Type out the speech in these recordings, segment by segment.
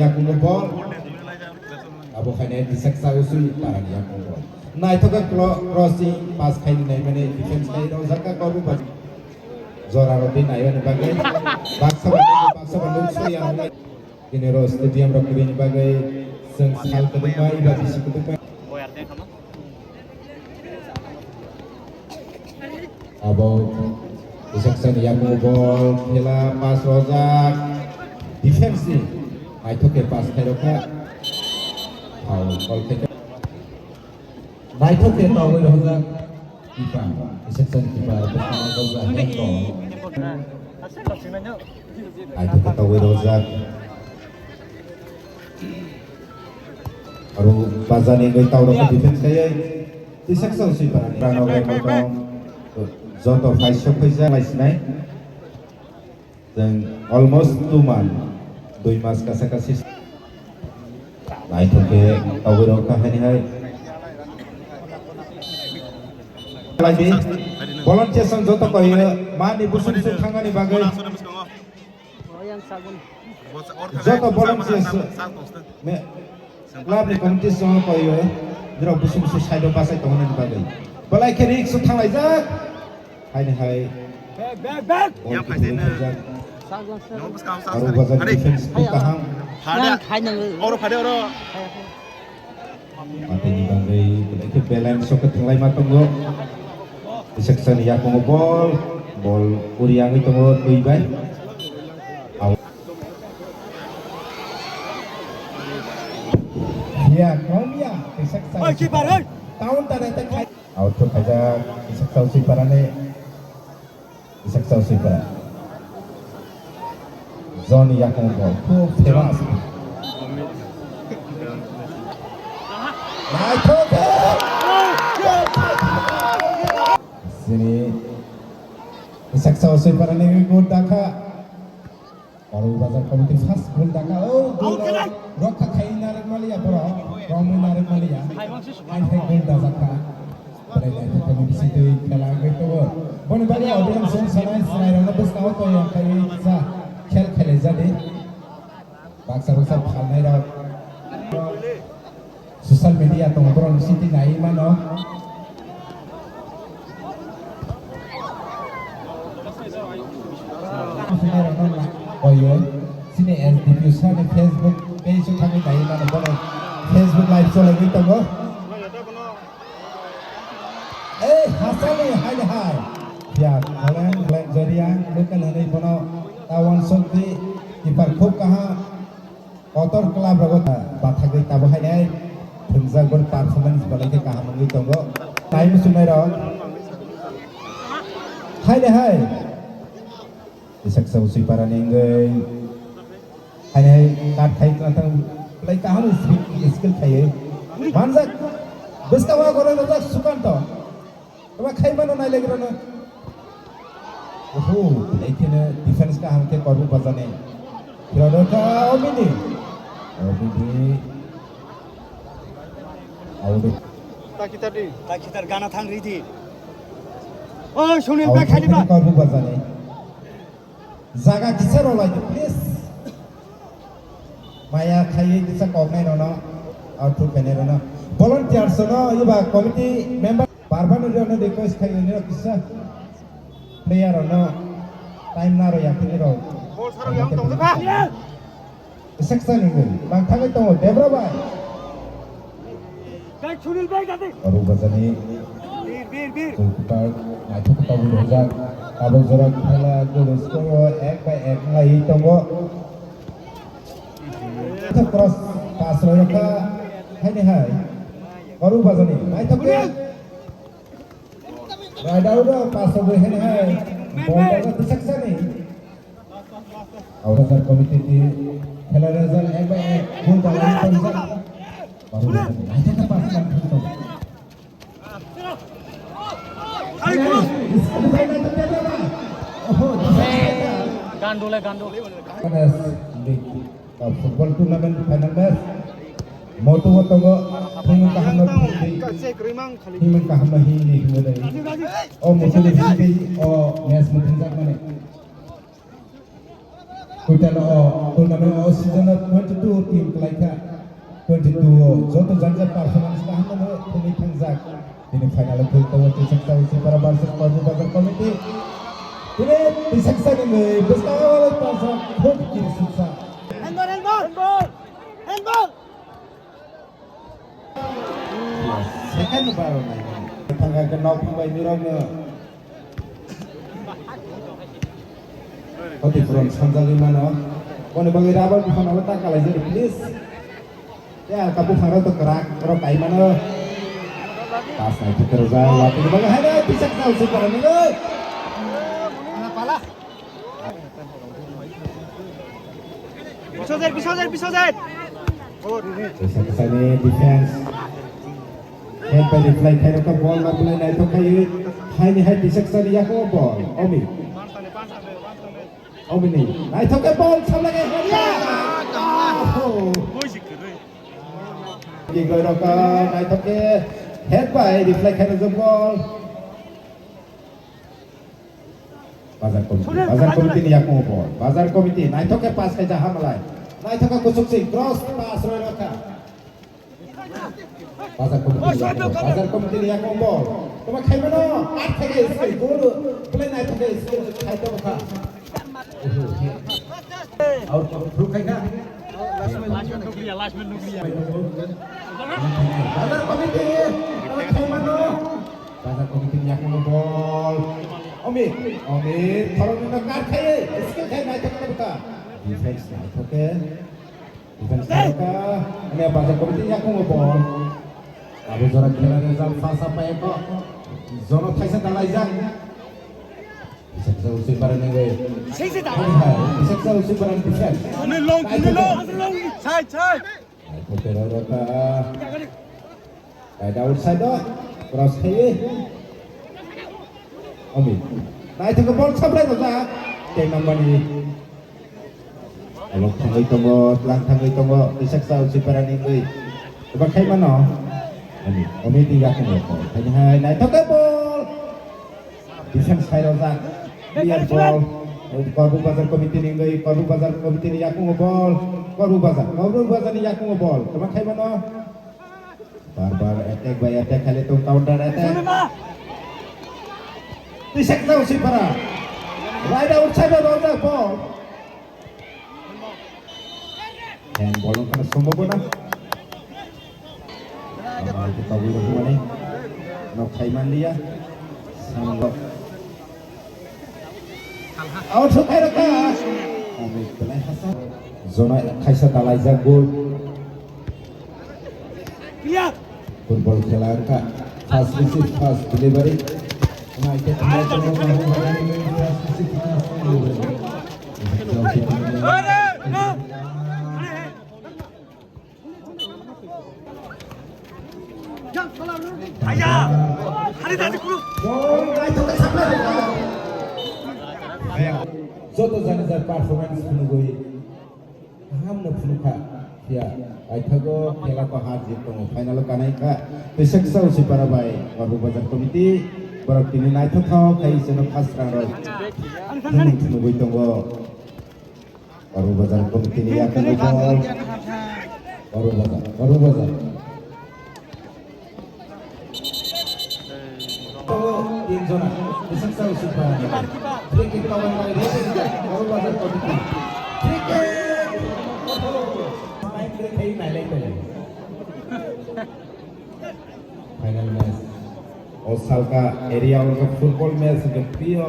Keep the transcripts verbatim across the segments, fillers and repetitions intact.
Yakungo bol. Abo khaina Tisaksa Usui parani yakungo bol. Naithok khe cro-, crossing pass khaini naimani defense khai rojak kha Korbu Bazar. Jora rodi naimani bagwi baksa ba baksa ba lungso yang. Kini ro stadium rok kubini bagwi chwng sal kwdwkma eba bisi kwdwkma. Abo Isaksani yakungo bol khela pass rojak defense ni naithok khe pass khairokha. Foul bol khaikha. Naithok khe tawwi rojak. Keeper, Isaksani keeper, bwskango gol ba hand ball. Naithok khe tawwi rojak. Aro Bazani wngwi tawrokno defense khaiwi Tisaksa Usui parani rano bai motong joto phai sok phaijak lai sinai. Chwng almost two month, dui mas kasa kasi. Naithok khe tawirok kha haini hai. Laidi, volunteers ang joto koyo, mani busung busung thangani bagwi. Joto volunteers, me, Club ni committee song koi o, borok busu busu side o bachai tongna ni bagwi. Belai khe risk o thanglaijak. Haini hai. Back, back, back. Ball yang kiphilwi phaijak. Aro bajak defense khe kaham. Phade. Oro phade oro. Mateni bagwi belai khe balance o khe thanglaima tongo. Isaksani yakungo ball, ball uri yangwi tongo twi bai. Out. Ya, kom ya, Isaksani. Oi, keeper, oi. Counter attack khai. Out khaijak, Isaksa Usui parani. Isaksa Usui para. Zone yakung ball, khub famous. Naithok. Sini Isaksa Usui parani good dakha. Oro Bazar committee first goal dakha. Oh, goal rokha khai narek maliya borok. Romwi narek maliya. Hai hai goal dajakha. Belai naithok khe bisi twi khela wngwi tongo. Boni bagwi audience song sanai chwrairokno bwskango toya khai sa khel khelai jadi. Baksa baksa phalnairok. Social media tongo borok ni siti nai mano. Oyo, sini S D P sani Facebook page o thangwi nai mano bono Facebook live cholai tongo. Ei, hasani hai hai. Ya, kholeng kholeng joriang, local hwnwi bono ta wansuk di, keeper khub kaham. Kotor club rogo bathagwi tabo hainai thwngjak boni performance belai khe kaham wngwi tongo. Tai muchungnai rok hainai hai Isaksa Usui parani wngwi hainai hai kat khai tongthang belai kaham skill khaiwi manjak bwskang o goroi rojak Sukanto. Tama khai mano nai lagi rano. Oho, nai khe defense kaham khe Korbu Bazani. Khilado kha Obini. Obini. Audo. Takitar di. Takitar gana thang ridi. Oh, Sunil bhai khali ba. Korbu Bazani. Jaga kisa rwlai di, please. Maya khaiwi kisa koknai rwno, output khainai rwno. Volunteers no, iba committee member, barbar no rwno request khaiwi nino kisa player rwno time na rwya khini rw. Bol sarok yang tong kha. Section ni bang thangwi tongo, Debra bai. Bai Sunil bai gadi. Oro bajani. Bir, bir, bir. Goalkeeper naithok tabuk rojak. Tabuk jora khela goal score o ek bai ek wngwi tongo. Naithok cross pass rwkha. Haini hai. Oro bajani. Naithok khe. Right out o pass rwkha haini hai. Ball rwkha section ni. Aurangzeb committee ti khela result ek bai ek goal dalai tongjak. Baru naithok pass khlai thangwi tongo. Oho, Gandule, gandule. League, uh, football tournament final match. Moto o tongo, himung kaham no himdi. Himung kaham no himdi, himdi. O moto ni himdi, o match muthungjakmani. Total o tournament o season o twenty two team kwlaikha, twenty two o joto jani jani performance kaham no thumwi thangjak. Bini final o phil tongo Tisaksa Usipara versus Korbuk Bazar Committee. Tini Tisaksa ni mui bwskango palsa khub kiri suksa. Handball, handball! Handball! Handball! Second bar nai. Thangka ke nok phangbai nirok no. Khoti puron sanjagwi mano. Boni bagwi rubber buphang abo ta kalaijak, please. Ya, kapu pharo to krak, oro kai mano. Pas nai thikero ja, wati bagwi hai nai, Tisaksa Usipara ni. Pala. Bisojet, bisojet, bisojet. Kisa kisa ni defense. Head by reply khai rokha ball na belai naithok khai. Hai ni hai Tisaksa ni yakungo ball. Omi. Omi ni. Naithok khe ball samlai khai. Ya! Oh. Ki goi rokha naithok khe head by reply khai rokha ball. Bazar committee, bazar committee ni yakungo ball. Bazar committee, naithok khe pass khaijak hamalai. Naithok khe kuchuk sing, cross pass roi rokha. Bazar committee ni yakungo, bazar committee ni yakungo ball. Toma khaimano, at thage skill, goal, play naithok khe skill, khai tongkha. Out, out, through khaikha. Bazar committee, toma khaimano. Bazar committee ni yakungo ball. Omit, Omit, thoroknwino kar khai, skill khai naithok khe bwkha. Defense naithok khe. Defense naithok khe. Ani bazar committee ni yakungo ball. Abo jora khela result first half bai ekho. Jono thaisa dalaijak. Bisaksa Usipara ni bai. Hai hai, Bisaksa Usipara ni defense. Ni long, ni long. Side, side. Naithok khe rw rw kha. Kaida outside o. Cross khaiwi. Omi. Naithok khe ball supply rwjak. Ten number ni. Alok thangwi tongo, tlang thangwi tongo. Bisaksa Usipara ni wngwi. Eba khai mano. Omi. Omi di yakungo. Hai hai. Naithok khe ball. Defense khai rojak. Clear ball. Korbuk Bazar committee ni wngwi, Korbuk Bazar committee ni yakungo ball. Korbuk Bazar, Korbuk Bazar ni yakungo ball. Toma khai mano. Bar bar attack by attack khai tong, counter attack. Tisaksa Usipara. Right outside of the ball. Handball wngkha na sombobona. Abo khe tabuk rok mani. Nok khai manliya. Samlo. Out khai rokha. Omi belai hasa. Jona khaisa dalaijak bo. Football khela wngkha. First receive, first delivery. Naikhe thumai tongo, first receive, first delivery. Joto jani jar performance phunugwi kaham no phunukha. Phiya paithago khela ko har jit tongo, final o kanai kha. Tei Tisaksa Usipara bai Korbuk Bazar committee borok tini naithothok khai chwngno first round o phunugwi tongo. Korbuk Bazar committee ni yakungo ball. Korbuk Bazar, Korbuk Bazar. Tin jona, Tisaksa Usipara. Free kick tawai tawai rijak, Korbuk Bazar committee. Free kick! Time break khai nailai tongo. Final match. O salka area o football match hwnkhe priyo,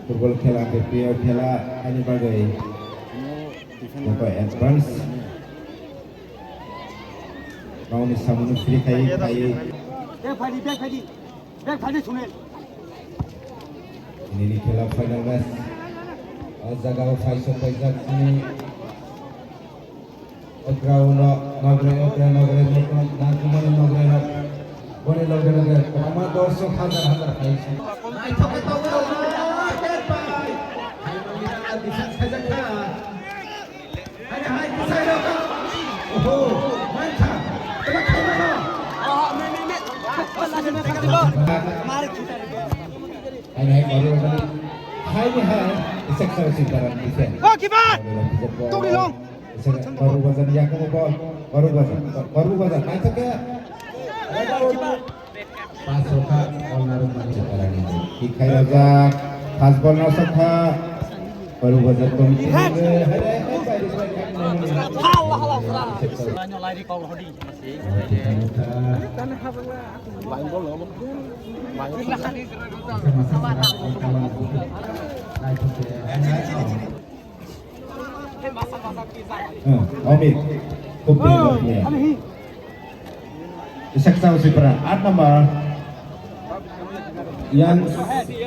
football khela hwnkhe priyo khela, ani bagwi joto advance nokni samungno free khai khai. Bek phaidi, bek phaidi, bek phaidi Sunil. Nini khela final match. O jaga o phai sok paijak ani. Okra uno nogre, okra nogre, nogre, nogre, nogre, nogre. Boni loge loge kwbangma dorsok hazar hazar phai se. Naithok khe tongwi rw kha, defense khaijak kha. Hai, hai, kisai rw kha. Oho, mankha. Tama khaima no. Hai, hai, hai, hai. Goalkeeper! Tokri long! Baru bazar ni yakungo bol. Baru bazar. Baru bazar. Naithok khe. Pas rokha, bol narwk mani jakarani. Kick khai rojak. Fast ball no sokha. Baru bazar committee ni. Hmm, Omit. Khub bhiyar player. Isak sa usi para, aat number. Yang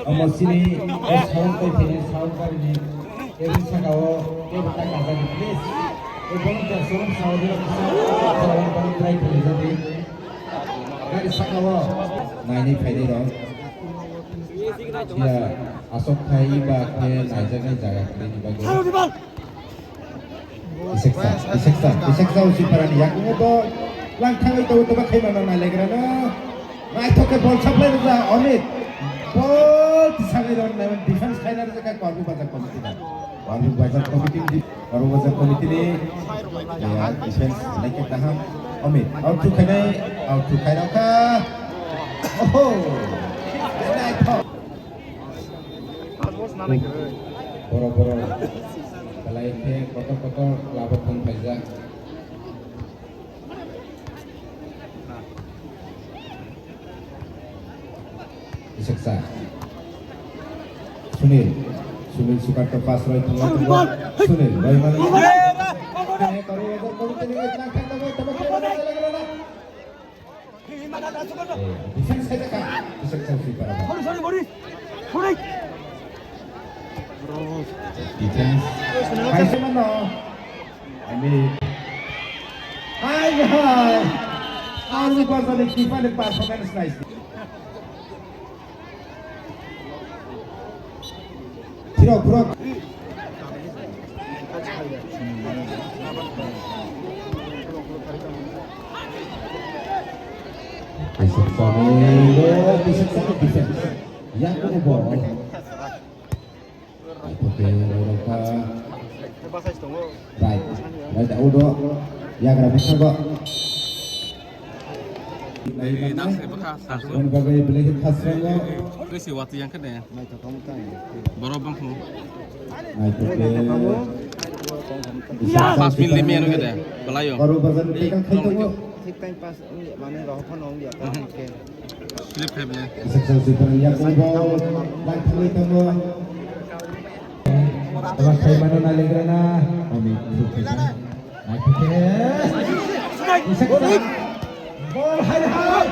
omo sini, eh, sound koi phini, sound koi ni. Kevin saka o, kevin tak ada di please. Eh, bang jasum sound ni, sound koi try phini jadi. Gari saka o, naini phini dong. Ya, asok khai ba khe naijaknai jaga khe ni bagwi. Iseksa, iseksa, iseksa usi parani yakungo bol. Lang thangwi tongo toba khai mano nailegrano. Naithok khe bol supply rwja Omit. Bol tisangwi rw nai defense khaina rwja khe Korbu Bazar committee da. Korbu Bazar committee di, Korbu Bazar committee ni ya defense naikhe kaham. Omit out to khainai, out to khairokha. Oho. Naithok. Borok borok belai khe kotor kotor labo thang phaijak. Iseksa. Sunil. Sunil Sukarto pass roi thangma tongo. Sunil roi mani. Defense khai taka. Defense khai taka. Sorry, sorry, sorry. Sorry. Defense. Kaisa mano. Ani. Hai, hai. Aru bazar ni keeper ni performance nice. Phirok, phirok. Kaisa sabo, kaisa sabo defense. Yang ko bol. Oke, Rorokha. Right, right, audo. Yagra bwskango. Ini nang saya bekas. Wani bagwi belai khe khasrango. Kesi wati yang kene. Borok bangkhu. Naithoke. Pas minute lima yang kene. Belayo. Baru bazar tekan khai tongo. Thik time pass wngya, mane rohor phano wngya, tamo khe. Slip khai bele. Isak jang sui phano yakung bo, lang thangwi tongo. Tama khai mano nailegrana. Omi thuk khai. Naithoke. Isak jang. Bol hai hai.